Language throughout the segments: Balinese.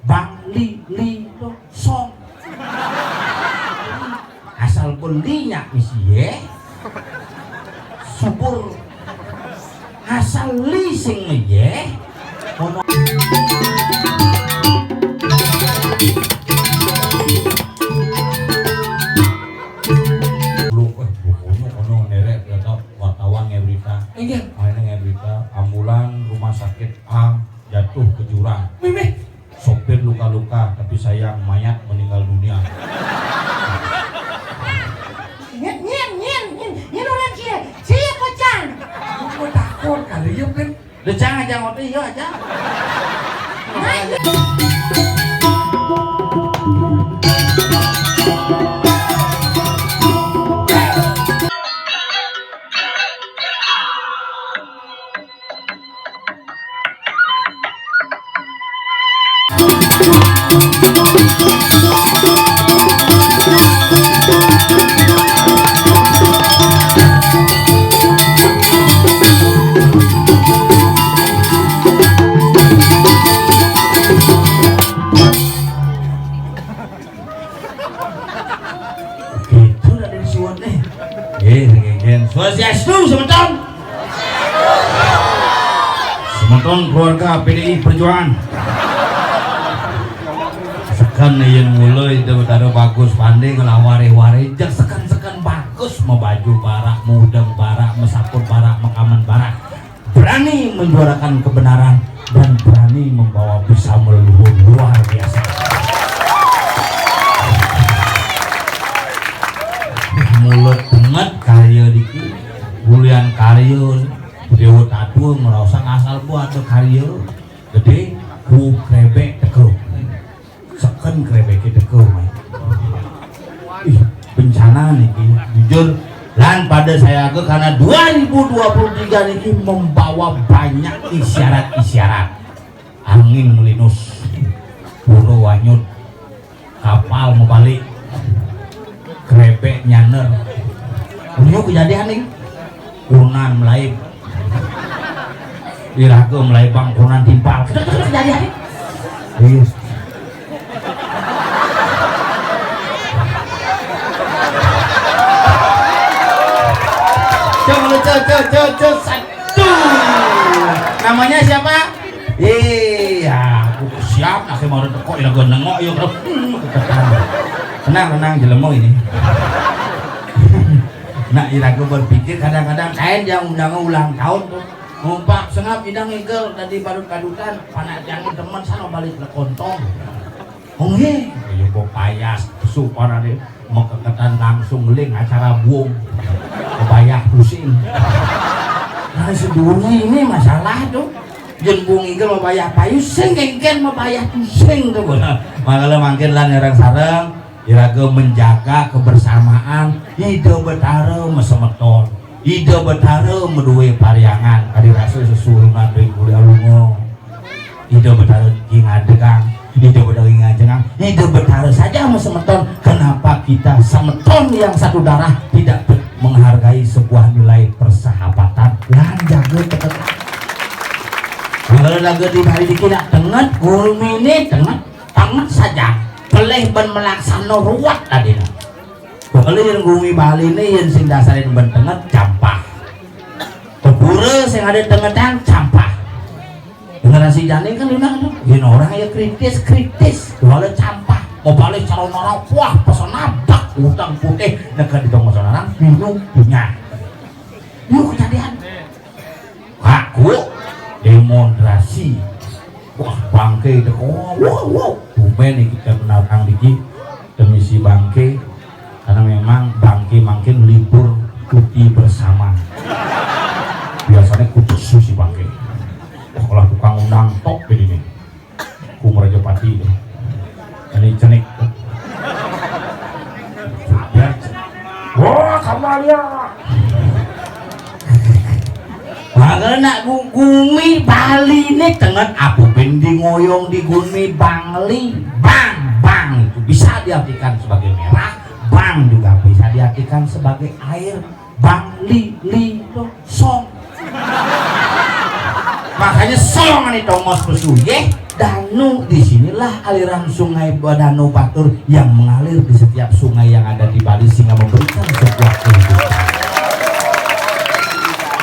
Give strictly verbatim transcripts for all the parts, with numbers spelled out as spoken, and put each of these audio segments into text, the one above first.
Bang Li, Li to song. Asal belinya misi ye. Subur. Asal li sing ye. Ono. Lu, eh, pokoknya ono nerek tetap wartawan nge berita. Iya. Main nge berita, ambulan rumah sakit A jatuh ke jurang. Mimih. Sopir luka-luka, tapi sayang mayat meninggal dunia. Nyen, nyen, nyen, nyen, nyen orang cie, cie kocang. Aku takut kali ya kan. Udah jangan, jangan, iya aja. Gitu dah dari siwat nih. Nggih, nggih, nggih. Swastiastu, semeton. Semeton keluarga P D I Perjuangan. Seken yen mula Ida Betara bagus pandai ngelah wari-wari, jeg seken-seken bagus, mebaju barak, mudeng barak, mesaput barak, mekamen barak. Berani menjuarakan kebenaran dan berani membawa pisau leluhur luar biasa. Mulut penget karya diki, bulian karya, dewa tatua ngerasa ngasal buat ada karya, gede, ku krebek teko. Seken krebeke teko, mai. Ih, bencana niki, jujur. Lan pada saya ke karena dua ribu dua puluh tiga niki membawa banyak isyarat-isyarat. Angin melinus, pura wanyut, kapal mebalik, krebek nyaner. Ini kejadian nih. Kurenan melaib. Iraga melaibang kurenan timpal. Kejadian nih. Iya. Cek, cek, cek, cek, cek, satu. Namanya siapa? Iya, aku siap, nak mau teko ya gue nengok ya, bro. Hmm, ketekan. Tenang, tenang, jelema ini. Nak iraga berpikir kadang-kadang kain yang undangan ulang tahun tuh. Ngumpak sengap idang igel tadi badut-badutan, panak jangan teman sana balik lekontong. Oh nggih, ya kok payas, pesu para deh, mekeketan langsung ling acara buung. Kebayah pusing. Nah, seduri ini masalah tuh. Yen buung igel mebayah payu, sing kengken mebayah pusing tuh. Makanya mangkin lan ngerang sareng, iraga menjaga kebersamaan, Ida Betara mesemeton. Ida Betara meduwe pariangan, kadi rasa sesurunan ring kuliah lunga. Ida Betara niki ngadegang, Ida Betara niki ngajengang, Ida Betara saja sama semeton. Kenapa kita semeton yang satu darah tidak pe-, menghargai sebuah nilai persahabatan? Lan jaga ketegangan. Kalau laga di hari niki nak tenget, gumine tenget, tenget saja. Pelih ben melaksana ruwet tadina. Kalau yang gumi Bali ini yang sing dasarin ben tenget, campah. Kepura sing ada tengetan, campah. Generasi jani kan udah tuh, yen orang ya kritis, kritis, wala campah, mau balik calon orang, wah, pesan abak, utang putih, negara di tonggo orang, bingung, punya. Yuk kejadian. Aku demonstrasi. Wah, bangke itu, wah, wah, wah. Tumben nih kita kenal Kang Diki, temisi bangke. Karena memang bangke makin libur cuti bersama. Biasanya kutus susi bangke. Wah, kalau tukang undang top ini nih. Ku Merajapati tuh. Ini cenik. Ya. Wah, kamu lihat. Makanya nak gu-, gumi Bali ini tenget apa pun di ngoyong di gumi Bangli. Bang, bang itu bisa diartikan sebagai merah, bang juga bisa diartikan sebagai air. Bang Li, Li to song. Makanya song nih tongos pesu, ye. Danu, di sinilah aliran sungai Danu Batur yang mengalir di setiap sungai yang ada di Bali sehingga memberikan sebuah kehidupan.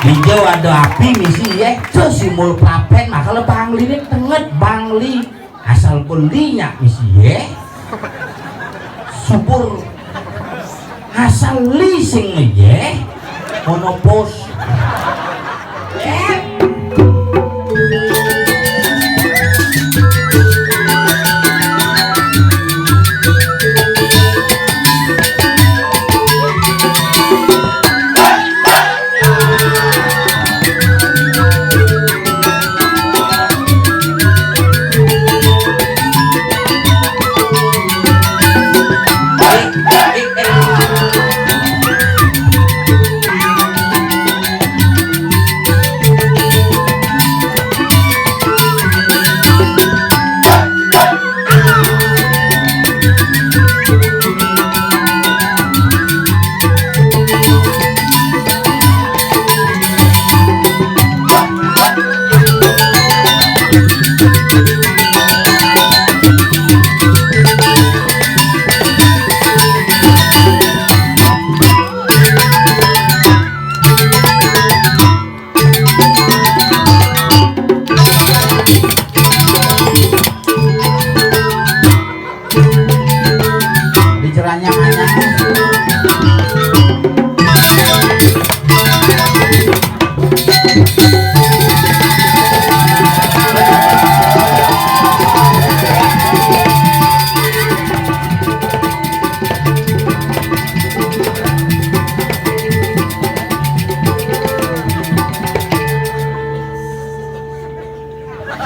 Di jauh ada api misi ya, terus simbol prapen, maka le Bangli ini tenget Bangli. Asal belinya misi ya. Subur. Asal li sing ya. Monopos. Diceranyang-anyang.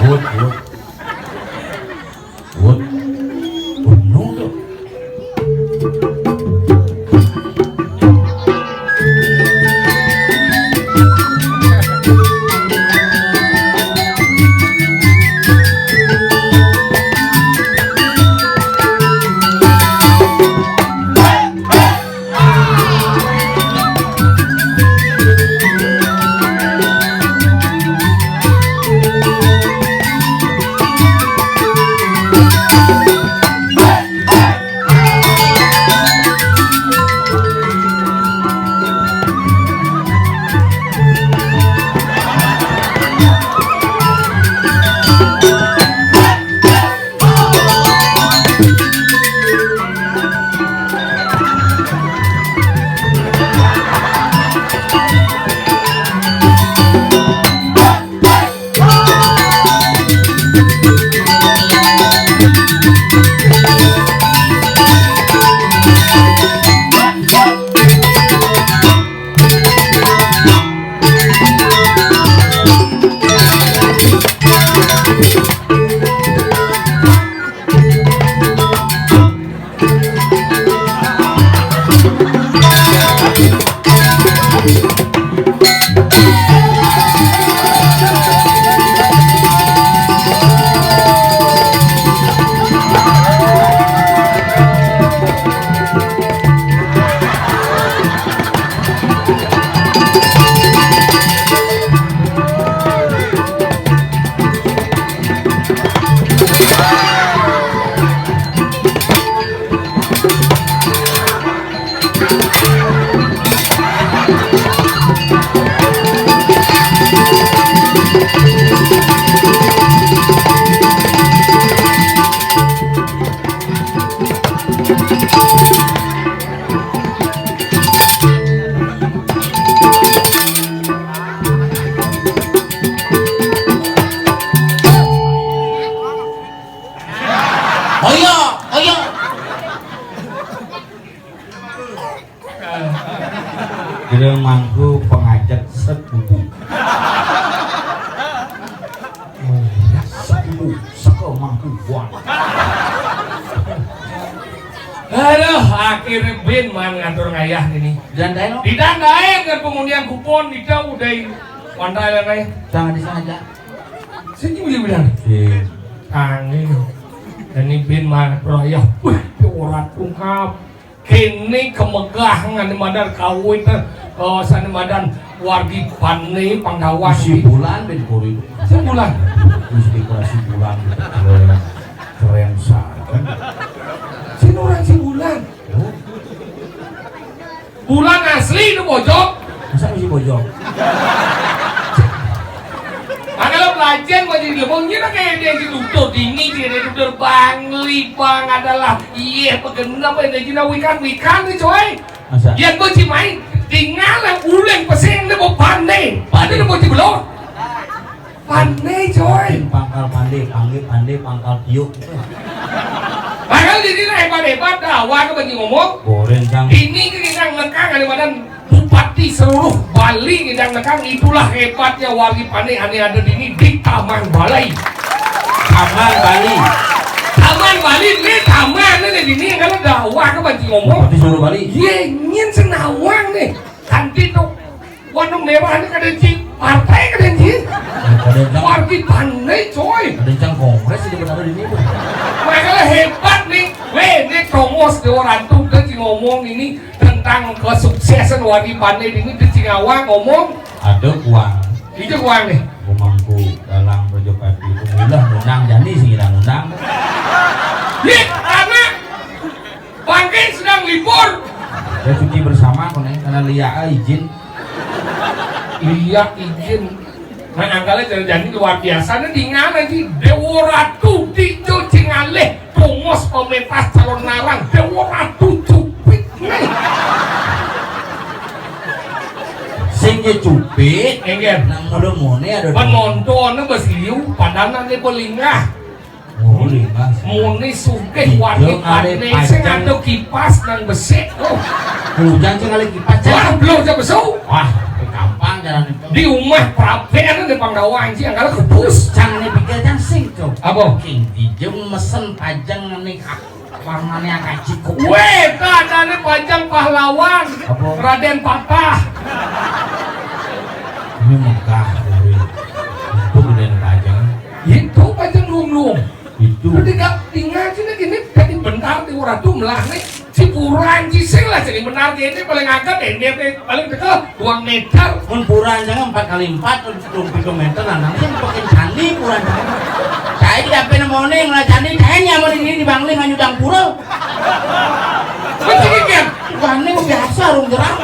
Wut, wut. Wut. Gunung tuh. Ayo, ayo. Kira mangku pengajak sepupu. Oh, sepupu, seko mangku buang. Aduh, akhirnya bin man ngatur ngayah ini. Jantai lo? Didandae kan pengundian kupon, dita udah ini. Pandai lah, Nay. Jangan disengaja. Sini boleh bilang. Iya. Tangi. Dan ini bin man ngatur ngayah. Wih, dia orang tungkap. Kini kemegahan ane madan kawit, eh, sane madan Wargi Pané Panggawang. Si Bulan bin Kori. Si Bulan. Wis dekorasi Bulan gitu. Keren. Keren sangat. Si Nuran si Bulan. Oh. Bulan asli itu bojog. Masa mesti bojog? Makanya belajar mau jadi lembong ini kayak dia di dokter dini, dia di dokter Bangli, Bang adalah iya, pegenap, ada jina wikan-wikan nih, coy. Masa? Yang gue cimain, tinggal yang uleng pesing, dia mau pandai. Pandai dia mau cibelor. Pandai, coy. Pangkal pandai, pandai, pandai, pangkal tiuk. Padahal di sini hebat-hebat dah, awak ke bagi ngomong. Goreng, Cang. Ini kita nekang ada badan bupati seluruh Bali, kita nekang, itulah hebatnya wargi Pané ane ada di ini di Taman Balai. Taman Bali. Taman Bali, ini taman ini di ini kalau dah awak ke bagi ngomong. Bupati seluruh Bali. Iya, ingin senawang nih. Kanti tuh. Warna merah ini kada ci partai kada ci. Wargi Pané, coy. Ada yang kongres di benar ini tuh. Makanya hebat nih. Weh, ini Tomos Dewa Rantung, dia ci ngomong ini tentang kesuksesan wargi Pané ini, dia ci ngawang ngomong. Ada kuang. Itu kuang nih. Kumangku dalam Rajapati itu mulah menang jani sing hilang menang. Nih, karena Bangke sedang libur. Ya cuti bersama koné karena Lia, ah, izin. Lia izin. Nah, angkala janji luar biasa nih, di ngana ji Dewa Ratu di Jojingaleh, Tomos pementas calon narang Dewa Ratu cupit nih. Sing je cupit. Enggak. Nang mulu mone ada penonton bas liu padahal nanti pelingah. Muni, Mas. Muni sugih. Iya, wargi Pané sing ada kipas nang besik. Oh. Hujan sing ada kipas, Cang. Wah, belum jam besok. Wah, gampang jalan itu. Di rumah prapean ada Panggawang sih, angkala kebus. Cang, ini pikir, Cang, sing, Cang. Apa? King Dijung mesen pajang nih, ah, warnanya kaji kok. Weh, tak ada nih pajang pahlawan. Apa? Raden Patah. Ini megah, Raden. Itu Raden Pajang. Itu pajang lumlum. Itu. Jadi gak tinggal sini gini, jadi bentar di Ratu melah nih. Si Puran, si sing lah, jadi benar gini, paling angkat, ini paling dekat, dua meter. Mun Puran jangan empat kali empat, dua puluh meter, nah, nanti pakai candi Puran jangan. Saya tidak pernah mau nih, ngelah candi, saya nyaman ini di Bangli, nganyudang pura. Betul kan? Wah, ini mah biasa, rung jerang.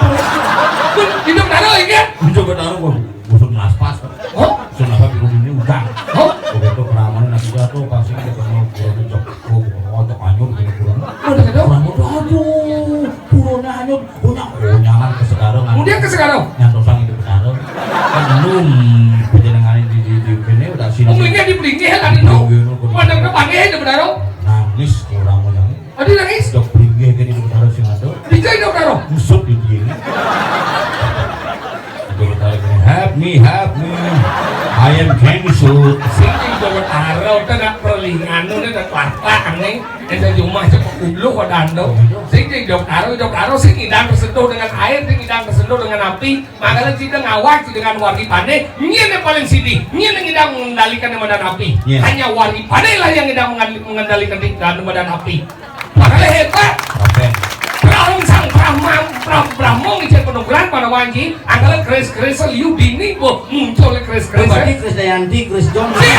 Hidup taruh, ya? Hidup taruh, gua busuk naspas. Oh? Sun apa biru ini udang. Oh? Begitu keramannya nanti jatuh, pasti kita kenal pura ini cok. Oh, bukan otak anyur gini pura. Udah gitu? Pura itu, aduh, puranya anyur. Punya, oh, nyaman ke Sekarang. Kemudian ke Sekarang? Nyantosang itu Sekarang. Kan belum, pejenengan di, di, di, ini udah sini. Umumnya di Beringin, kan itu? Beringin, beringin. Pada ke Panggil, itu benar, oh? Nangis, orang mau nangis. Aduh, nangis? Dok Beringin, gini, itu benar, sing ada. Dijai, dok, taruh. Busuk di dia. Itu benar, gini, "Help me, help me. I am cancer." Sing, itu benar, udah nak perlingan, udah nak kelapa, aneh. Ente jumah cepet ulu kok dando. Sing, sing, jok taro, jok taro, sing idang tersentuh dengan air, sing idang tersentuh dengan api. Makanya kita ngawak dengan wargi Pané, nyén yang paling sini, nyén yang idang mengendalikan yang badan api. Iya. Hanya wargi Pané lah yang idang mengal-, mengendalikan di dalam badan api. Makanya hebat. Oke. Brahma sang Brahma, Brahma, Brahma ngicil penugeran pada wanji. Angkala Chris, Chris, liu dini, boh, muncul Chris, Chris. Berarti Chris Dayanti, Chris John. Sing!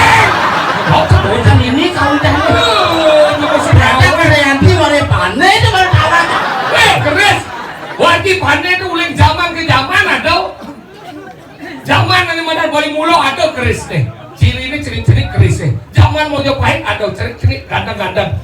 Oh, kemudian ini kau dah. Aduh, nyebut si Brahma, Chris Dayanti, Wargi Pané itu baru kawan. Eh, Chris, Wargi Pané itu uling zaman ke zaman ada. Zaman ini mana boleh mulu ada Chris nih. Ciri ini ciri-ciri Chris nih. Zaman Mojopahit ada ciri-ciri ganteng-ganteng.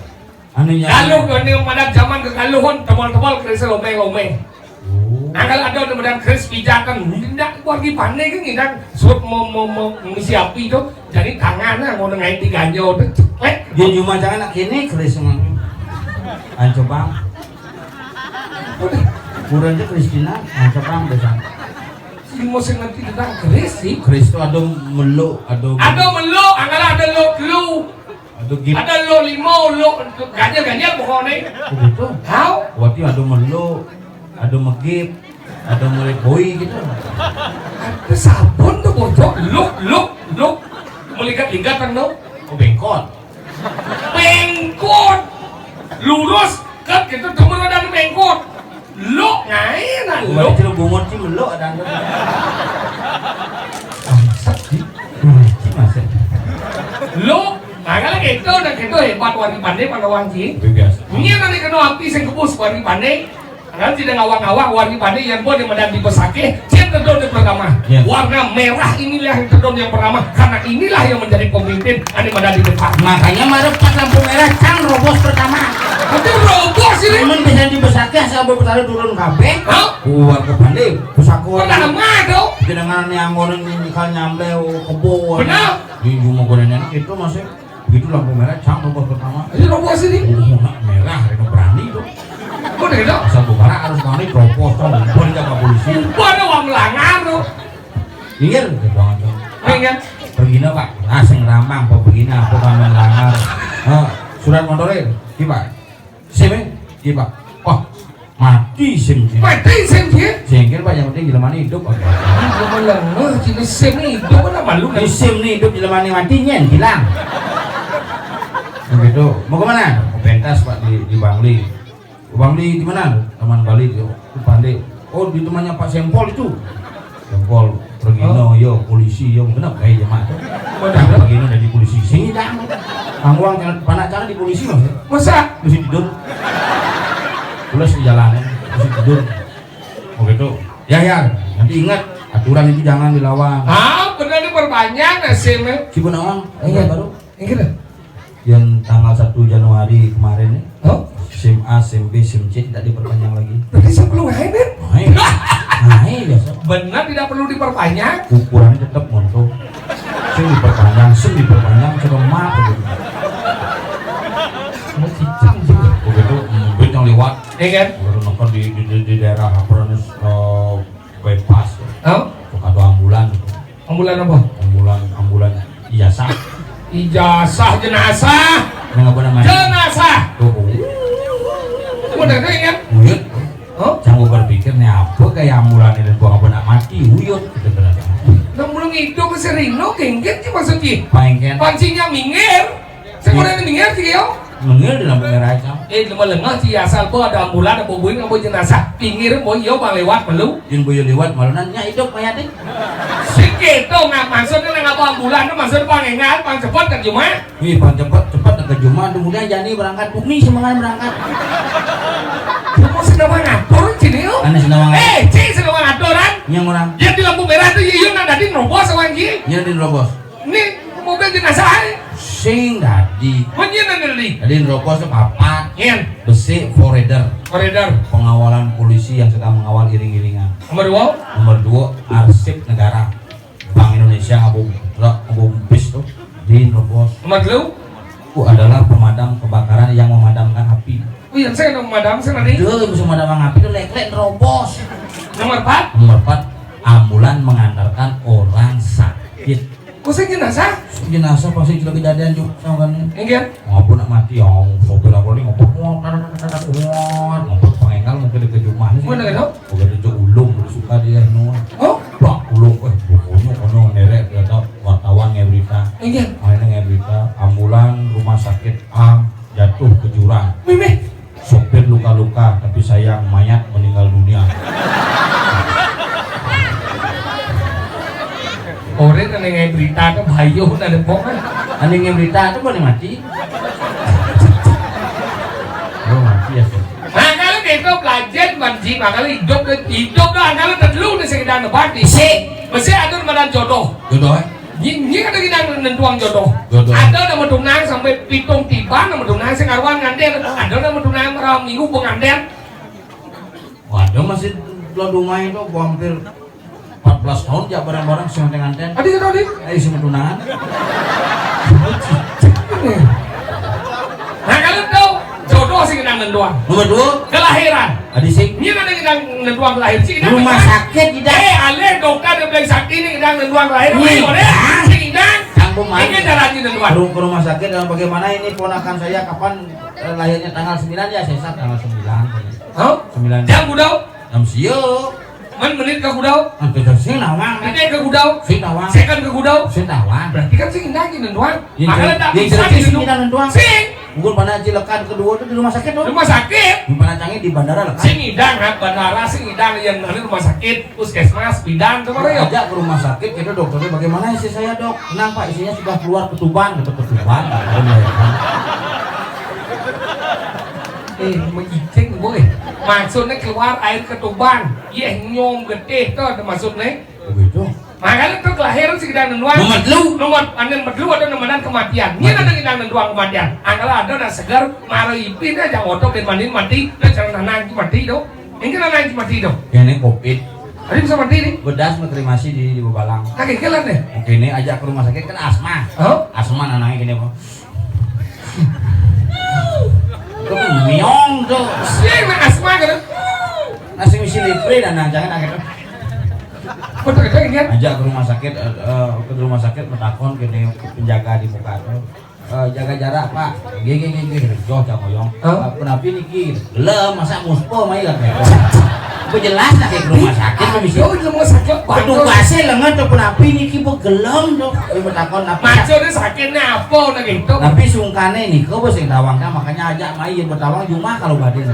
Anu ya. Galuh, anu pada zaman kegaluhan, tebal-tebal keris lomeng-lomeng. Oh. Angkal ada anu modal keris pijakan, ndak Wargi Pané kan ndak suruh mau, mau, mau ngisi api itu, jadi tangannya mau nengai tiga nyawa itu ceklek. Dia cuma jangan nak kini keris mah. Ayo coba. Udah. Kurang aja Kristina, ayo coba besan. Sing mau sing ngerti tentang keris sih. Keris itu ada melu, ada. Ada melu, angkal ada lo telu. Aduh, gip. Ada lo lima, lo ganjil-ganjil pokoknya. Oh, gitu? Tahu? Waktu ada melo, ada megip, ada mulai boi gitu. Ada sabun tuh bocok, luk, luk, luk. Meligat-ligat kan lo. Oh, bengkot. Bengkot. Lurus, kan gitu, temen ada bengkot. Luk, ngaé nah, luk. Celuk bungut sih meluk ada. Bangsat sih. Mati masa. Luk, nah, kalau gitu, udah gitu hebat Wari Pandé pada wanci. Tapi biasa. Ini nanti kena api sing kebus Wari Pandé. Kan tidak ngawang-ngawang Wari Pandé yang buat yang medan di pesakeh, cek tedon yang pertama. Iya. Warna merah inilah yang tedon yang pertama, karena inilah yang menjadi pemimpin, ane medan di depan. Makanya marep pas lampu merah, cang robos pertama. Itu robos ini. Cuman bisa di pesakeh, asal bertaruh turun kabeh. Hah? Keluar ke Pandé, pusako. Pertama tuh. Jenengan yang orang ini kan nyamble kebo. Benar. Di rumah gorengan itu masih begitu lampu merah, cang robos pertama. Ini robos ini. Oh, nak merah, ini berani tuh. Kok gitu? Asal bubarak harus berani, robos, cang, bubar jaga polisi. Bubar ada uang melanggar tuh. Minggir, gitu banget tuh. Minggir. Pergi na, Pak. Asing ramang, apa pergi na, apa kan melanggar. Eh, surat motornya, gimana? SIM, eh? Iya, Pak. Wah, mati SIM, SIM. Mati SIM, dia? Jengkel, Pak, yang penting jelemané hidup, Pak. Ini gua melengah, sini SIM nih hidup, kan malu, kan? Ini SIM nih hidup, jelemané mati, nyén, hilang. Begitu. Mau kemana? Mau pentas, Pak, di, di Bangli. Bangli di mana? Taman Bali, yo. Di Pandé. Oh, di temannya Pak Sempol itu. Sempol, pergi no, yo, polisi, yo, kenapa kayak jemaah tuh? Waduh. Pergi no dari polisi. Sini dah. Tangguang, panak cara di polisi, Mas. Masa? Polisi tidur. Terus di jalan, ya. Polisi tidur. Oh, gitu. Ya, ya. Nanti ingat, aturan itu jangan dilawan. Ah, benar diperpanjang, nah, SIM, ya. Cibu nawang, ingat baru. Ingat. Yang tanggal satu Januari kemarin nih, oh? SIM A, SIM B, SIM C tidak diperpanjang lagi. Berarti sebelum H M M? Naik. Naik biasa. Benar tidak perlu diperpanjang? Ukurannya tetap montok. SIM diperpanjang, SIM diperpanjang, coba maaf gitu. Mau cicing juga. Begitu, mm, duit yang lewat. Iya kan? Baru nonton di, di, di, di daerah apa namanya, eh, bypass. Oh? Tuh, ada ambulan gitu. Ambulan apa? Ambulan, ambulan ijazah. Ijazah jenazah. Yang apa namanya? Jenazah. Tuh, oh. Bener kan, kan? Uyut. Oh? Jangan berpikir nih apa kayak ambulan ini buang apa nak mati, uyut gitu ternyata. Nah, belum hidup si Rino, kengket sih maksudnya. Paling kan. Pancinya minggir. Sing ora ning minggir sih, yo. Minggir di lampu merah, Cang. Eh, lengah-lengah sih, asal po ada ambulan, apa buin, apa jenazah. Pinggir, po yo, bang lewat, melu. Yen boyo lewat, malunan, nya hidup, mayate. Sing keto, nggak maksudnya nang apa ambulan, maksud pang engal, pang cepet kan cuma. Wih, pang cepet, cepet ke cuma, kemudian jani berangkat, bukni semangat berangkat. Kamu senawang ngatur, sini, yo. Ane senawang. Eh, cing senawang aturan. Yang orang. Yang di lampu merah tuh, iya, iya, nang tadi nerobos, awan, ki. Yang di nerobos. Ini mobil jenazah, eh? Sing dadi. Mun yen anu tadi? Dadi nerobos papat. Yen. Besi forader. Forader. Pengawalan polisi yang sedang mengawal iring-iringan. Nomor dua? Nomor dua, arsip negara. Bank Indonesia ngabung, ngabung bis tuh di nerobos. Nomor telu? Itu adalah pemadam kebakaran yang memadamkan api. Oh iya, saya nang memadam, saya nanti. Itu bisa memadamkan api itu lek-lek nerobos. Nomor empat? Nomor empat, ambulan mengantarkan orang sakit. Kok saya jenazah? Jenazah pasti juga kejadian juga sama kan. Enggak. Ngapa nak mati ya? Sopir apa nih ngapa? Ngapa pengenggal mungkin di kejumah sih. Mana gitu? Bukan itu ulung, suka dia semua. Oh? Pak ulung, eh, pokoknya kono ngerek, kata wartawan nge berita. Enggak. Mana nge berita, ambulan rumah sakit A jatuh ke jurang. Mimih. Sopir luka-luka, tapi sayang mayat meninggal dunia. Orang ane nge berita tuh bayu, ada pok kan. Ane nge berita tuh boleh mati. Oh, mati ya. Nah, kalau gitu belajar banci, bakal hidup, hidup tuh, kalau telu udah sekedar nebak nih. Besi. Besi atur badan jodoh. Jodoh, eh? Nying, nying ada gidang nentuang jodoh. Jodoh. Ada nama tunang sampai pitung tiba nama tunang sing karuan nganten. Ada nama tunang malam minggu penganten. Waduh, masih lo dumai itu gua hampir empat belas tahun jak bareng-bareng sing nganten. Adi kata adi? Ayo sing tunangan. Nah, kalau tahu jodoh sing nang nentuang. Nomor dua. Kelahiran. Adi sing. Ini ada nang nentuang lahir sih. Rumah sakit tidak. Eh, alih dokter yang bilang sakit ini nang nentuang lahir. Wih. Ayo deh. Sing nang. Kampung mana? Ini cara di nentuang. Ke rumah sakit dan bagaimana ini ponakan saya kapan, eh, lahirnya tanggal sembilan ya, sesat tanggal sembilan. Hah? Sembilan. Jam udah. Jam sio. Man menit ka gudau? Hampir sing nawang. Menit ka gudau? Sing nawang. Second ka gudau? Sing nawang. Berarti kan sing indah gini doang. Iya, makanya tak bisa gini doang. Sing. Mungkin panah cilekan kedua itu di rumah sakit tuh. Rumah sakit. Panah cangé di bandara lah kan. Sing ngidang, ha, bandara sing ngidang, yang ada rumah sakit, puskesmas, bidan tuh, mana ya? Ajak ke rumah sakit, kita dokternya, "Bagaimana istri saya, Dok?" "Tenang, Pak, istrinya sudah keluar ketuban." Gitu, "Ketuban?" Gitu, ya kan. Eh, mengicing, boy. Maksudnya keluar air ketuban. Yeh, nyom getih tuh, ada maksudnya. Begitu. Makanya tuh kelahiran si gedang nenduang. Nomor telu. Nomor, anu, nomor telu ada nemenan kematian. Nyén ada gedang nenduang kematian. Angkala ada nak segar, mara ipin aja otot dan mandi mati, dan cara nanang itu mati tuh. Ini nanang itu mati tuh. Ini covid. Ada bisa mati nih. Bedas mau kremasi di, di Bebalang. Nah, kekelan deh. Oke, ini ajak ke rumah sakit kan asma. Oh? Asma nanangnya gini, Bang. Tuh, miong tuh. Sing nak asma kan. Nasi misi lipri dan jangan gitu. Betul, betul, iya. Ajak ke rumah sakit, eh, eh, ke rumah sakit, metakon gini, penjaga di muka tuh. Eh, jaga jarak, Pak. Nggih, nggih, nggih, nggih. Joh, cang oyong. Hah? Eh, punapi niki? Gelem, masa muspo mai lah, gitu. Apa jelas lah, kayak ke rumah sakit, tuh, bisa. Aduh, rumah sakit, Pak. Aduh, pasé lengan tuh, punapi niki, Bu, gelem tuh. Tapi bertakon apa? Maksudnya sakitnya apa, nah, gitu? Tapi sungkane nih, kok bos yang tawang, kan? Makanya ajak mai yang bertawang, cuma kalau badin.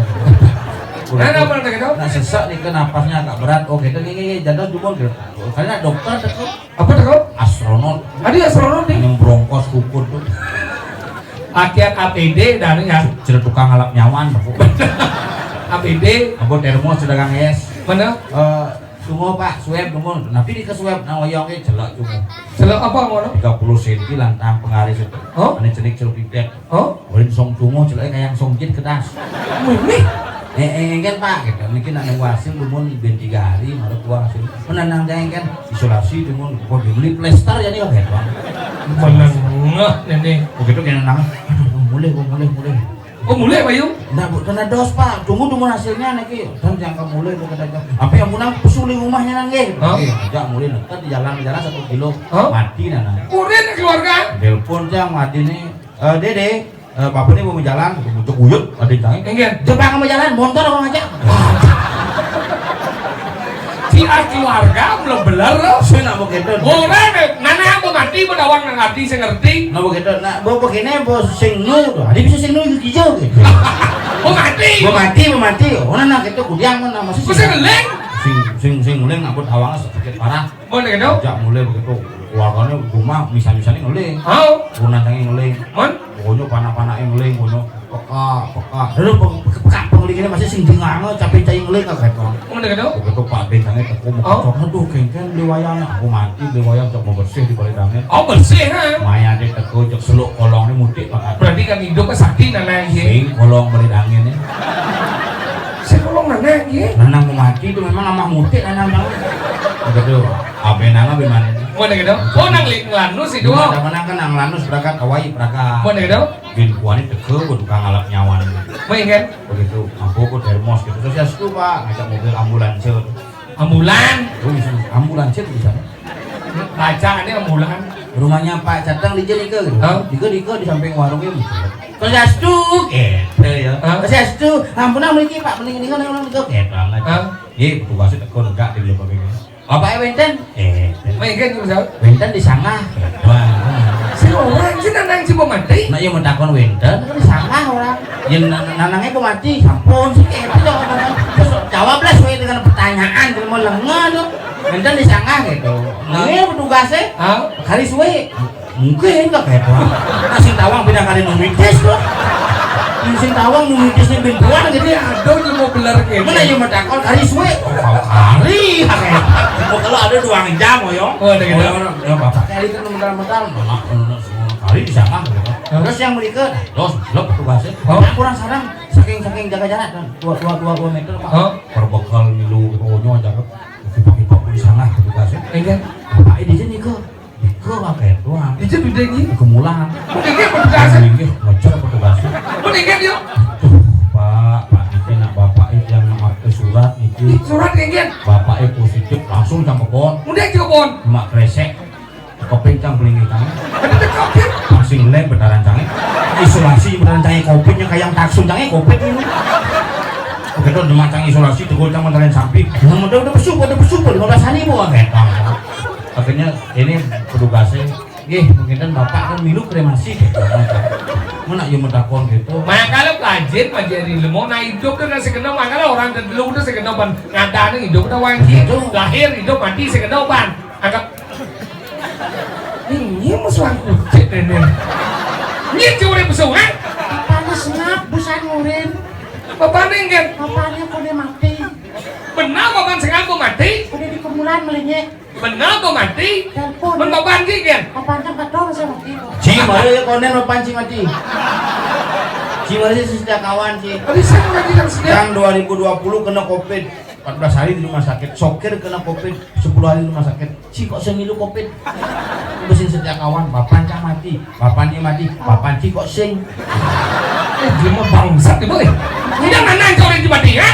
Nah, apa, nah, gitu? Nah, sesak nih, kan napasnya agak berat. Oh, gitu, nih, nih, nih, jantung cuma gitu. Karena dokter tuh. Apa tuh, kau? Astronot. Ada astronot nih. Yang brongkos kukur tuh. Pakai A P D dah nih ya. Cerita tukang alap nyawan, Pak. A P D. Apa termos sudah kang es? Mana? Eh, tunggu, Pak, swab tunggu. Tapi di ke swab, nah, oyongnya celak tunggu. Celak apa, ngono? Tiga puluh senti lantang pengaris itu. Oh? Ada cenik celuk pipet. Oh? Ulin song tungo, celoknya kayak song jit kedas. Mimi? Eh, eh, engken, Pak, gitu. Niki nak nunggu hasil, dumun ben tiga hari, malah keluar hasil. Menanang jang engken, isolasi, dumun, kok dibeli plester ya nih, gitu. Menengah ini. Begitu kayak nang, aduh, mulai, kok mulai, mulai. Oh, mulai, Pak Yu? Nggak, Bu, kena dos, Pak. Tunggu, tunggu hasilnya, niki. Dan jangka mulai, Bu, kata dia. Apa yang menang, pesuling rumahnya nang, gitu. Hah? Iya, ajak mulai, ntar di jalan, jalan satu kilo. Hah? Mati, nana. Kurin keluarga? Telepon, jang, mati nih. Eh, Dede, eh, Papa ini mau jalan, muncul uyut, ada yang tanya. Enggak. Coba kamu jalan, motor apa aja? Si keluarga belum beler loh. Saya nggak mau gitu. Orang, eh, mana yang mau mati, mau dawang nang hati, saya ngerti. Nggak mau gitu. Nah, mau begini, mau sing nu tuh. Ada bisa sing nu hijau gitu. Mau mati. Mau mati, mau mati. Oh, nah, nah, gitu, kudiang, mana masih. Kok saya ngeleng? Sing, sing, sing ngeleng, aku tawangnya sakit parah. Mau gitu? Sejak mulai begitu, keluarganya rumah, misal-misalnya ngeleng. Oh. Pernah cangé ngeleng. Mon? Pokoknya panak-panaknya ngeleng, pokoknya peka, peka. Lalu pe-, pe-, peka, pengelinginnya masih sing dengar, capek cai ngeleng, kagak, Bang. Mau gitu? Begitu Pak Dé cangé teko, mau kocok, aduh, kengken beli wayang, aku mati beli wayang, cok mau bersih di balik dangin. Oh, bersih, ha? Maya dia teko, cok seluk kolongnya mudik, Pak. Berarti kan hidupnya sakti, nah, nah, iya. Sing kolong balik dangin, ya. Sing kolong, nah, nah, iya. Nah, nah, mau mati itu memang sama mudik, nah, nah, nah. Begitu, apa nama gimana? Mau gitu? Oh, nang li-, ngelanus itu. Iya, oh. Sama nang kan nang ngelanus berangkat, kawai berangkat. Mau gitu? Bin kuani teke, gua tukang alap nyawan. Mau ingat? Begitu, aku ke termos gitu. Terus ya, situ, Pak, ngajak mobil ambulans. Ambulan? Oh, bisa. Ambulans itu bisa. Baca ini ambulan. Rumahnya Pak Catang di Jelika gitu. Hah? Di ke, di ke, di samping warungnya gitu. Terus ya, situ, gitu ya. Hah? Terus ya, situ, ampun, mriki, Pak, mending, mending, mending, mending, gitu banget. Hah? Iya, petugasnya teko, enggak, di belakang ini. Bapaknya wénten? Eh, wénten. Wénten, Gus. Wénten di sangah. Wah. Sing orang sih nanang sing mati. Nah, iya mau takon wénten, kan di sangah orang. Yang na-, nanangnya mau mati, sampun sih kayak itu jangan nanang. Terus jawablah sesuai dengan pertanyaan, kalau mau lengah tuh. Wénten di sangah gitu. Nah, ini petugasnya. Hah? Hari suwe. Mungkin kagak, Bang. Nah, sing tawang pindah kali numitis tuh. Sing tawang numitis nih bintuan gitu ya. Aduh, ini mau bener gitu. Mana yang mau takon kali suwe? Oh, kalau kali, kagak. Oh, kalau ada dua jam, oh, yo. Oh, ada gitu. Oh, ya, ya, bapak kali kan modal-modal. Mana, mana, semua kali bisa kan, gitu. Hah? Terus yang menikah, nah, terus, lo petugasnya. Oh. Nah, kurang sarang, saking, saking jaga jarak, kan. Dua, dua, dua, dua meter, Pak. Oh. Perbekal milu, gitu, oh, nyawa jaga. Kipak-kipak di sana, petugasnya. Iya. Bapak ini sini ke. Ke apa ya? Doang. Itu bedanya. Kemulan. Bedanya apa bedanya? Inggih, ngejar petugasnya. Bedanya dia. Tuh, Pak, Pak, niki nak bapak itu yang ngemarke surat niki. Surat nggih. Bapak itu positif, langsung sampai pon. Udah ke pon. Cuma kresek. Kepincang belingi cangé. Ada covid. Masih ngelem betaran cangé. Isolasi betaran cangé covid nya kayak taksun cangé covid ini. Begitu cuma cangé isolasi, tegul cang betaran sampi. Nah, udah, udah besuk, udah besuk, lima belas hari, Bu, kayak gitu. Akhirnya ini petugasnya Nggih, mungkin bapak kan milu kremasi. Mana yo mau takon gitu. Makanya rajin aja di lemo, nah, hidup tuh nasi kena, makanya orang dulu udah sing kena ban ngadane hidup udah wajib. Gitu. Lahir, hidup, mati sing kena ban. Anggap ini musuh aku cek ini. Ini curi musuh, ha? Bapaknya sengap, busan ngurin. Bapaknya enggak. Bapaknya kode mati. Benar, bapak sengap mati. Kode di kuburan melenyek. Benar tuh mati. Telepon. Men bapak anjing kan? Bapaknya betul saya mati. Ci, baru ya konen bapak ci mati. Ci, baru sih sejak kawan ci. Tadi saya lagi yang sedang. Yang dua ribu dua puluh kena covid, empat belas hari di rumah sakit. Sokir kena covid, sepuluh hari di rumah sakit. Ci kok semilu covid. Mesin sejak kawan, bapak cang mati, bapak ni mati, bapak ci kok sing. Eh, dia mah bangsat, boy. Dia mana yang kau yang mati, ha?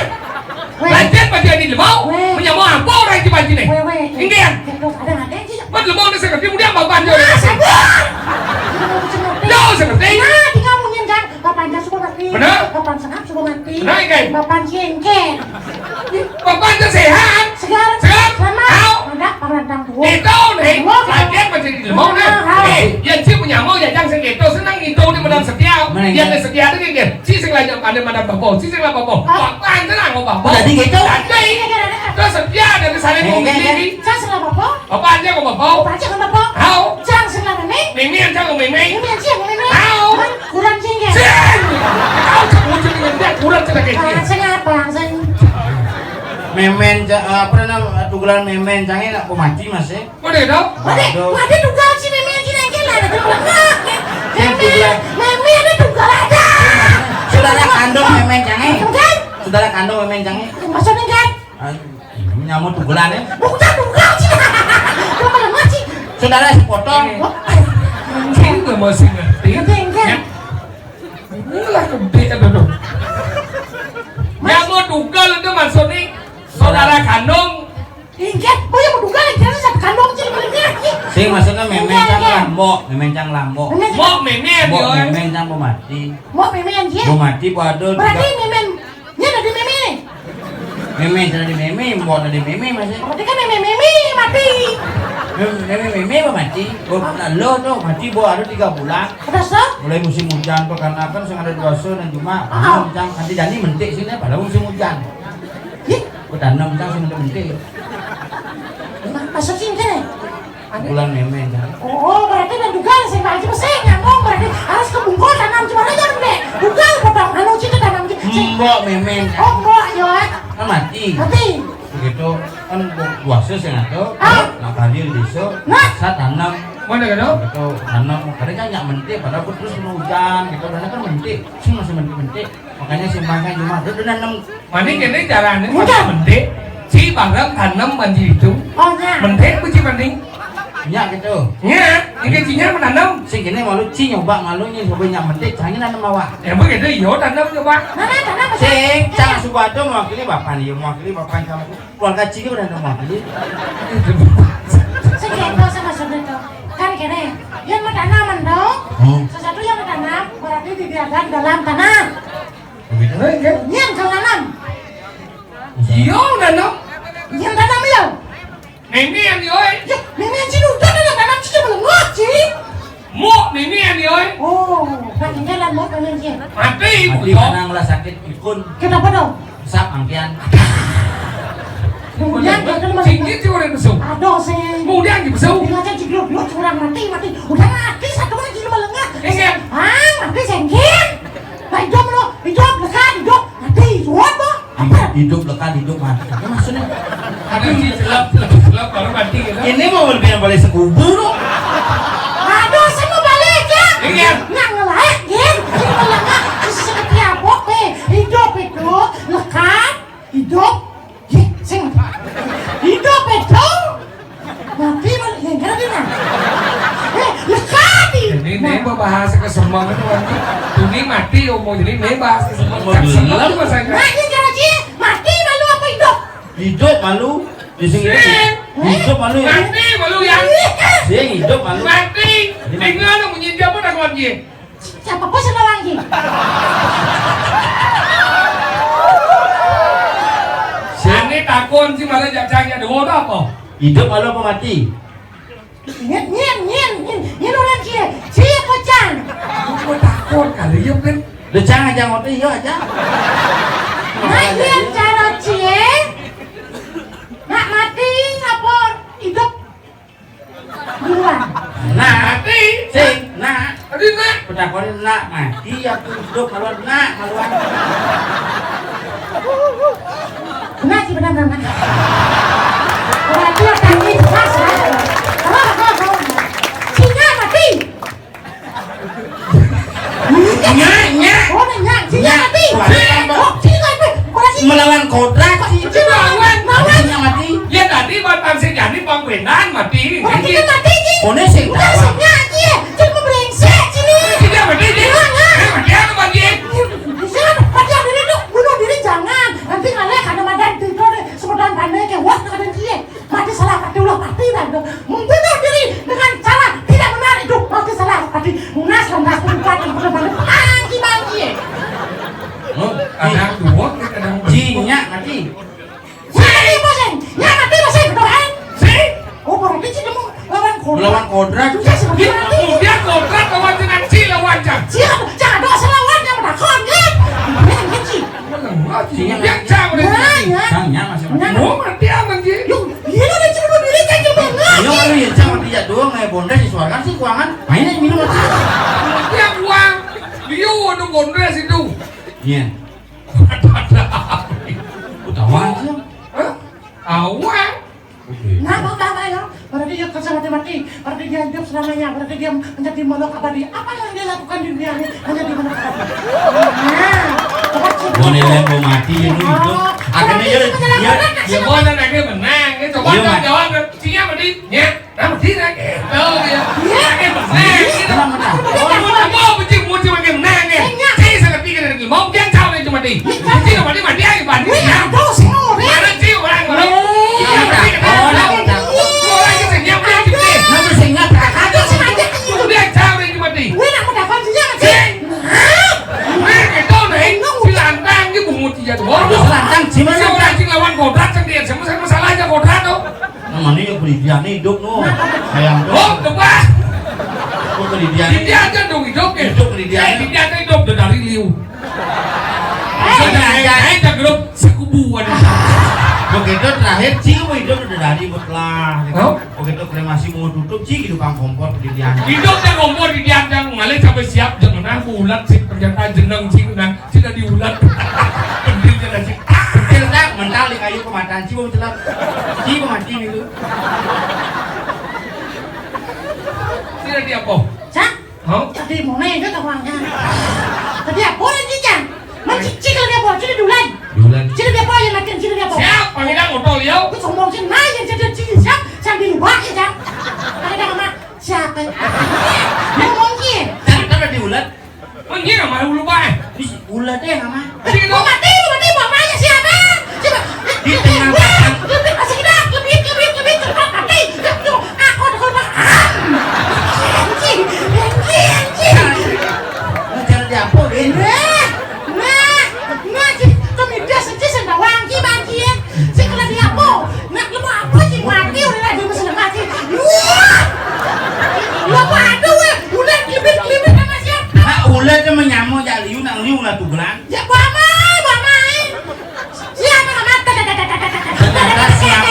Weh. Lanjut, Pak Haji Lemau. Weh. Menyamuk apa orang Haji Haji ni? Weh, weh. Inggih. Ada, ada je. Mat Lemau ni saya kerti, kemudian bapak dia. Ah, sabar. Jauh saya kerti. Nah, tinggal munyin kan. Bapak anda suka mati. Benar? Bapak sengap suka mati. Benar, inggih. Bapak jengkel. Bapak anda sehat. Segar. Segar. Selamat. Tahu. Ada parantang tua. Itu ni. Lemau, kan? Lagi Pak Haji Lemau ni. Ah, ah. Eh, yang cik menyamuk, ya jangan sengit. Senang itu ni modal setia. Mana yang setia tu inggih. Ci sing lah nyamuk, ada madam bapa. Ci sing lah bapa. Ah. Bapa anda lah ngau bapa. Jadi gitu. Jadi. Terus dia ada di sana. Eh, ngomong eh, eh. Ini. Cang sing lah bapa. Bapa anda ngau bapa. Bapa anda ngau bapa. Hau. Cang sing lah meme. Meme anda ngau meme. Meme anda ngau meme. Hau. Kurang sing ya. Sing. Kau cak muncul dengan dia kurang cak lagi. Ah, sing apa? Sing. Memen ja-, apa nama, tugelan memen cang nak pemati masih. Waduh, dong. Waduh, waduh, tugal si meme aja nengkel ada tugal. Meme, meme ada tugal ada. Saudara kandung memen cang. Kan? Saudara kandung memen cang. Maksudnya kan? Ah, ini nyamuk tugelan ya. Bukan tugal sih. Tugal sih. Saudara sepotong. Ini gak masih ngerti. Ngerti, ngerti. Ya. Inilah gede ada dong. Nyamuk tugal itu maksudnya saudara kandung. Inggih, oh ya, mau duga lagi, jangan satu kandung, cil, bener, cil. Sing maksudnya memen cang lambok, memen cang lambok. Memen cang. Mbok memen, mbok yo. Memen cang mau mati. Mbok memen, cil. Mau mati, waduh. Berarti memen, dia dari meme. Memen, cang dari meme, mbok dari meme, masih. Berarti kan meme, meme, mati. Meme, meme, meme, mau mati. Oh, lo tuh, mati, bo, ada tiga bulan. Ada so? Mulai musim hujan tuh, karena kan sing ada dua so dan cuma, ah, cang, nanti jadi mentik sini, padahal musim hujan. Ih. Aku tanam cang sing mentik. Emang masuk sini, cang? Bulan meme, cang. Oh, berarti dan juga sing Pak Haji pesen nyambung, berarti harus ke bungkul tanam cuma aja, Bang, deh. Bukan potong anu, situ tanam, cang. Mbok meme, cang. Oh, mbok, yo, eh. Kan mati. Mati. Begitu, kan bu-, buasa sing ada, ah, nak tadi di desa, nah, saya tanam. Mana gitu? Begitu, tanam, kadang kan nyak mentik, padahal aku terus kena hujan, gitu, karena kan mentik, sing masih mentik-mentik. Makanya simpang kan cuma, dia udah nanam. Mana kene carane. Udah. Mentik, ci barang tanam banjir itu. Oh, nya. Mentik, ku ci mending. Nya gitu. Nya, ini cinya menanam. Sing kene malu ci nyoba malu nya coba nya mentik, cangin nanam awak. Ya, begitu, yo, tanam coba. Mana tanam, Mas? Sing, cang suka tu mewakili bapak ni, mewakili bapak kamu. Keluarga ci udah nanam mewakili. Sing kene sama sebenarnya. Kan kene, yang mau tanam, mendong. Hmm. Sesuatu yang mau tanam, berarti dibiarkan dalam tanah. Begitu, kan? Nyen kang nanam. Iya, nanam. Nyen tanam, iya. Meme yang, yo, eh. Ya, meme yang sini udah ada tanam, sini belum ngaji. Mok meme yang, yo, eh. Oh, pakai jalan mok meme yang. Mati, mati, betul. Karena ngelah sakit ikun. Kenapa dong? Sap, angkian. Kemudian, dia kan masih singkit si orang besok. Aduh, sing. Kemudian di besok. Dia aja jiglok, lo curang mati, mati. Udah mati, satu lagi lu melengah. Iya. Ah, mati, sengkir. Nah, hidup lo, hidup, lekat, hidup, mati, hidup, apa? Hidup, lekat, hidup, mati. Apa maksudnya? Ada si celap, celap, celap, baru mati gitu. Ini mau lebih yang paling sekubur, loh. Aduh, saya mau balik, ya. Iya. Nggak ngelek, ya. Ini melengah, terus seperti apa, eh? Hidup itu, lekat, hidup, ya, sing. Hidup itu. Mati, mal-, ya, enggak, enggak. Eh, lekat, ih. Jadi, ini bahasa kesemang itu, kan. Ini mati, umur, jadi ini bahasa kesemang. Mau gelap. Satu, Mas Angga. Nah, ini cara, Ci. Mati, malu apa hidup? Hidup malu. Di sini. Sing. Hidup malu ya. Mati malu ya. Sing hidup malu. Mati. Tinggal nang munyi dia pun aku lagi. Siapa bos sama lagi? Sing. Ini takon sih malah jajanya dua apa? Hidup malu apa mati? Nyet, nyet, nyet, nyet. Nyén orang cie, cie kocang. Aku takut kali ya kan. Udah cang aja ngotot iya aja. Nah, iya cara cie. Nak mati apa hidup duluan? Nah, mati. Sing, nah. Tadi nak. Udah kau nak mati aku hidup kalau nak kalau. Benar sih, benar, benar, benar. Berarti otaknya pas, ya. Singa mati. Nya, nya. Oh, nya, singa mati. Oh, singa mati. Berarti melawan kodrat sih. Melawan, melawan. Singa mati. Ya tadi batang sing jadi pangkuenan mati. Berarti kan mati, Ji. Kone sing. Bukan singa, Ji. Cuma brengsek, sini. Singa mati, Ji. Singa. Eh, mati apa, Ji? Jangan, mati diri tuh, bunuh diri jangan. Nanti kalau ada madan tidur deh, sebutan pandai ke wah ada dia. Mati salah pati ulah pati dah tu. Membunuh diri dengan cara tidak benar itu mati salah pati. Munas lantas tempat yang perlu balik pangki bangki. Oh, kadang dua, kadang. Jinya mati. Mana dia pasang? Ya mati pasang doang. Si? Oh, berarti sih kamu lawan kodrat. Lawan kodrat. Sudah seperti mati. Dia kodrat lawan jenang si lawan jang. Siapa? Jangan doa selawan yang menakon kan? Yang kecil. Menang mati. Sinya. Ya, jangan. Ya, ya. Tanya masih mati. Mau mati aman, Ji? Yuk, iya, ada cuma diri kan cuma. Iya, kalau iya, jangan dia doang, eh, bonda si suarga sih kuangan. Mainnya minum aja. Dia kuang. Dia anu bonda situ. Iya. Ada. Ketawa aja. Hah? Awang. Oke. Nah, mau tambah ya. Berarti dia kerja mati-mati. Berarti dia hidup selamanya. Berarti dia menjadi makhluk abadi. Apa yang dia lakukan di dunia ini menjadi makhluk abadi. Nah, coba cek. Mau nilai mau mati ya, lu hidup. Oh, akhirnya dia, dia, dia mau dan akhirnya menang. Coba jawab. Sinya mati. Ya. Nah, mati lagi. Oh, iya. Iya. Eh, benar. Iya. Benar, benar. Oh, mau, mau, benci, benci, makin menang, ya. Iya. Saya sangat pikir lagi. Mau, dia tahu itu mati. Iya. Benci, mati, mati, ayo, mati. Iya, ya. Tahu, saya mau, ya. Mana sih orang, orang? Oh, iya, iya. Orang itu senyap, dia gitu. Kenapa saya ingat? Ada sengaja. Dia tahu itu mati. Wih, nak mendapat senjata, sih. Sing. Hah? Wih, itu, nih. Si lantang, dia bungut, dia tuh. Aduh, selantang, gimana? Si orang sing lawan kodrat, sendiri. Sama, sama salah aja kodrat, tuh. Namanya ya pendidikan hidup, no. Sayang tuh. Oh, depan. Oh, pendidikan. Dia aja dong hidup, ya. Hidup pendidikan. Eh, dia aja hidup, udah dari liu. Eh, eh, eh, grup sekubuan. Begitu terakhir, Ci, mau hidup udah dari, buat lah, gitu. Hah? Begitu kremasi mau tutup, Ci, gitu, Bang, kompor di dia. Hidup dan kompor di dia, yang ngalih sampai siap, jangan aku ulat, sih, ternyata jeneng, Ci, nah, Ci, dari ulat. Pentil, Ci, dari Ci. Pentil, tak, mental di kayu kematan, Ci, mau celak. Ci, mau mati, gitu. Ci, dari apa? Cak? Hah? Tadi mau nanya ke kawannya. Tadi apa lagi, Cang? Mencicik lagi apa? Sini duluan. Duluan. Sini dia apa yang makin? Sini dia apa? Siap, panggilan motor, yo. Aku sombong sih, nah, yang jadi cicik siap, sambil lupa ya, Cang. Ada nama siapa? Ngomong ki. Cang, kan ada ulat. Oh, iya, nama lupa, eh. Di ulat deh, nama. Sini, mau mati, mau mati, mau mati, siapa? Siapa? Di tengah pasar. Lebih, lebih, lebih, lebih, lebih, cepat mati. Aku udah keluar. Anjing, anjing, anjing. Ngejar di apa, Bin? Eh, nah, nah, si, kemidas aja sendawang, ki, bagi, ya. Si kena di apa? Nak, lu mau apa, si, mati, udah lagi mesin mati. Wah! Lu apa ada, weh? Udah kelibit-kelibit sama siapa? Nah, udah aja menyamuk, ya, liu, nak liu, lah, tugelan. Ya, bamai, bamai. Siapa nama? Ternyata siap.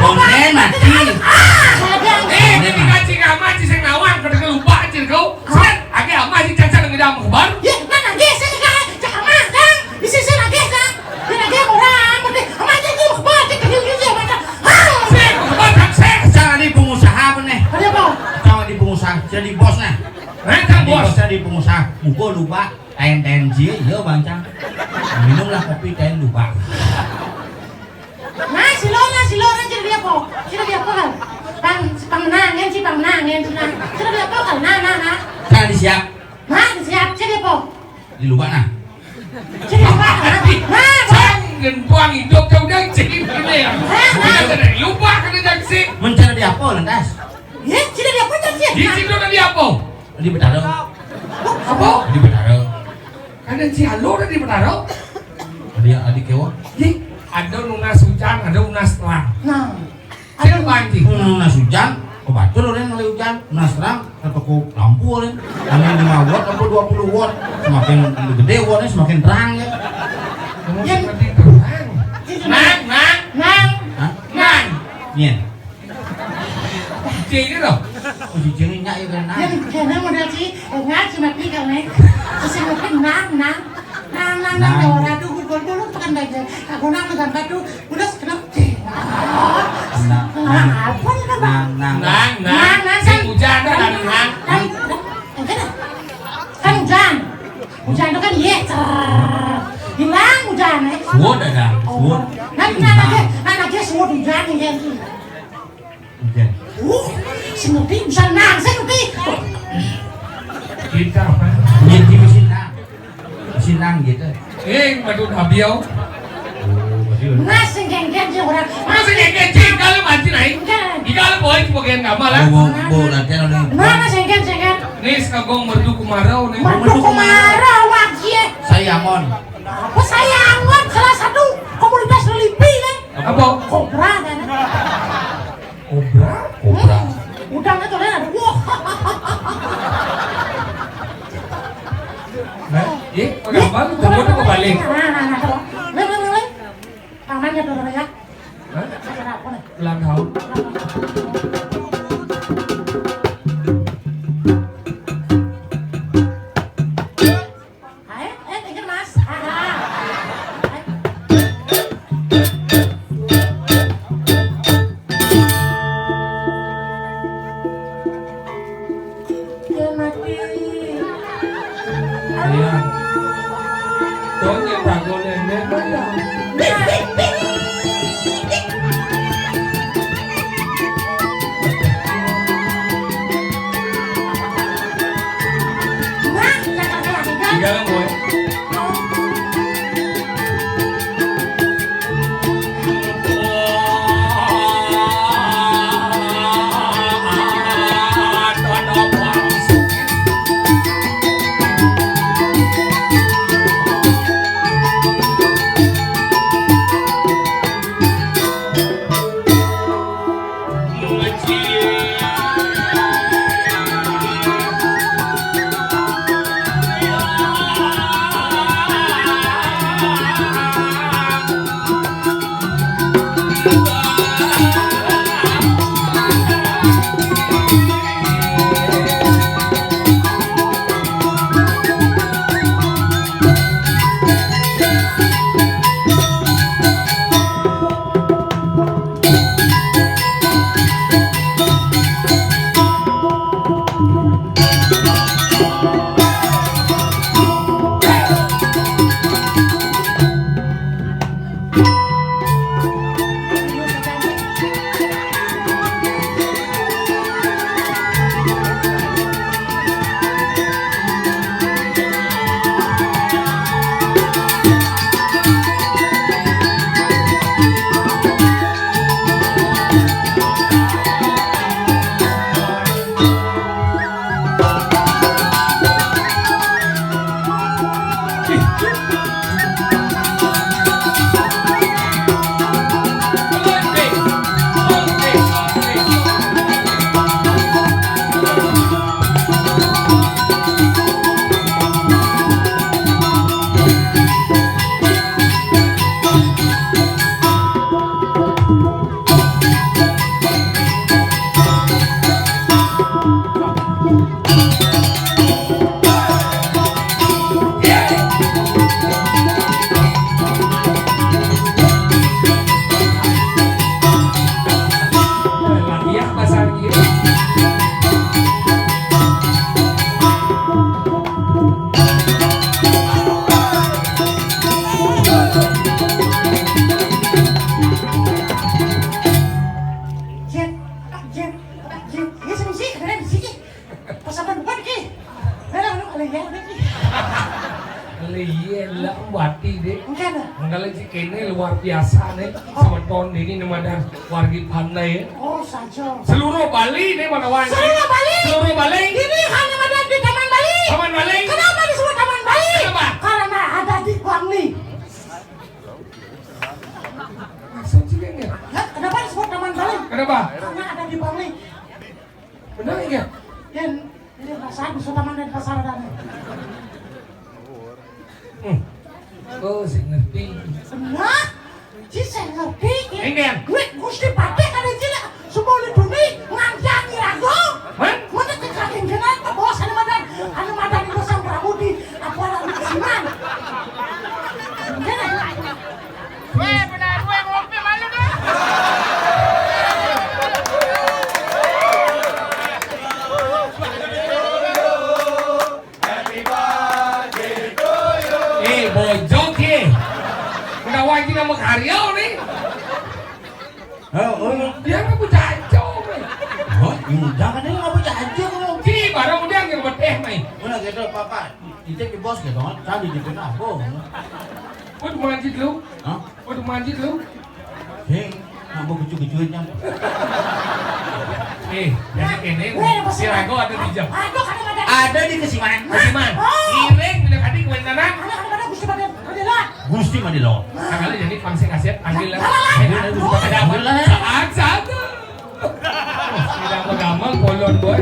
Konten mati. Ah, ada. Eh, ini kaji kamar, si sing nawang, ketika lupa, cil kau. Set, agi ama si caca nang ida mukbar. Ya, mana dia sih, Kang? Cak ama, Kang. Bisa sih lagi, Kang. Dia lagi orang, berarti ama aja dia mukbar, dia kecil gitu ya, macam. Ah. Set, mukbar, kan, set. Cang di pengusaha apa nih? Ada apa? Cang di pengusaha, jadi bos nah. Nah, cang bos. Jadi bos, jadi pengusaha. Mukul lupa. Ten-ten cie, iya, Bang Cang. Minumlah kopi ten lupa. Nah, si Lora, si Lora, sini dia po. Sini dia po, kan? Pang, pang menangen, si pang menangen, si nah. Sini dia po, kan? Nah, nah, nah. Kan disiap. Nah, disiap, sini dia po. Di lupa, nah. Sini dia po, kan? Nah, po. Jangan buang hidup, jauh dari sini, ini ya. Nah, nah. Kita dari lupa, kena dari sini. Mencari apa, lantas? Ya, sini dia po, kan, sih? Di situ tadi apa? Di Betara. Apa? Di Betara. Ada si Alo ada di Betara. Ada adik kewa. Ji, ada nunas hujan, ada nunas terang. Nah. Ada panci. Nunas hujan. Kebatur orang oleh hujan, nah sekarang ke toko lampu orang. Anu lima watt apa dua puluh watt, semakin gede wattnya semakin terang ya. Kamu Yang seperti terang. Nang, nang, nang, Hah? Nang. Iya. Cicing itu. Oh, cicing ini nyak ya kan. Yang kena model si, enggak cuma tiga nih. Sesungguhnya nang, nang, nang, nang, nang, Nang. Orang tuh gugol dulu tekan aja. Aku nang tekan batu, udah sekenap. Nang, Nang, nang, apa nih, Bang? Nang, nang. Nang, nang. Nang, nang, Sing kan? Hujan ada nang. Kan, kan, kan hujan. Hujan itu kan iya, cer. Hilang hujan, eh. Suwun ada, Oh. Suwun. Nanti, nanti, nanti suwun hujan nih, ya. Hujan. Uh, si Ngepi bisa nang, si Ngepi. Kita apa? Iya, di mesin nang. Mesin nang gitu. Eh, madu dabiau. Oh, madu. Nah, sing genggen sih orang. Nah, sing genggen sih, kalau maju naik. Enggak. Di kalau boleh sebagian gambar lah. Bo, bo, bo, latihan oleh. Nah, nah, sing genggen, sing genggen. Nih, sekagong merdu kemarau nih. Merdu kemarau, wajib. Saya Amon. Apa saya Amon? Salah satu komunitas lelipi nih. Apa? Kobra kan. Kobra? Kobra. Hmm. Udang itu, Len, aduh. Wah. Nah, eh, apa gambar? Coba tuh kebalik. Nah, nah, nah, coba. Len, Len, Len, Len. Tangannya tuh, Len, ya. Hah? Kenapa nih? Ulang tahun. Ayo, eh, pinggir, Mas. Ah, ah. Dia mati. Iya. Dong, yang bangun ini, Mas. Di dalam, boy. Jen, Jen, Jen, iya, sini sih, keren sih. Pas apa bukan, Ki? Keren, lu kali ya, Ki. Iya lah, Wati, Dek. Enggak ada. Enggak lagi kene luar biasa nih. Oh. Sama tahun ini nama dan wargi pandai ya. Oh, saja. Seluruh Bali nih mana wan? Seluruh Bali. Seluruh Bali. Ini hanya ada di Taman Bali. Taman Bali. Kenapa disebut Taman Bali? Kenapa? Karena ada di Bangli. Maksud sih, Dek, ya? Hah? Kenapa disebut Taman Bali? Kenapa? Karena ada di Bangli. Oh, sing ngerti. Nah, ci sing ngerti. Engken. Duit Gusti Patih kada cila. Semua di dunia ngantian rago. Hah? Mana kekagingkinan ke bos anu madan. Anu madan itu Sang Prabu di apa anu kesiman. Weh, benar, weh, ngopi malu dah. Eh, bojok ye. Udah wajib nama karya nih. Oh, oh. Dia nggak bocah aja, weh. Oh, udah kan dia nggak bocah aja kalau. Ki, barang udah yang beteh, mai. Mana gitu, Papa? Itu di bos gitu kan, tadi di kena apa? Kau manjit lu? Hah? Kau manjit lu? Hei, nak mau kecuit-kecuit kan? Eh, jadi kene, si Rago ada di jam. Ada di kesiman. Kesiman. Iring, bila tadi kuen tanah. Gusti Madilo. Nah, kalau jadi pangsi kasih, panggil lah. Panggil lah, Gusti Madilo. Saat, saat. Tidak bergamel, bolon, boy.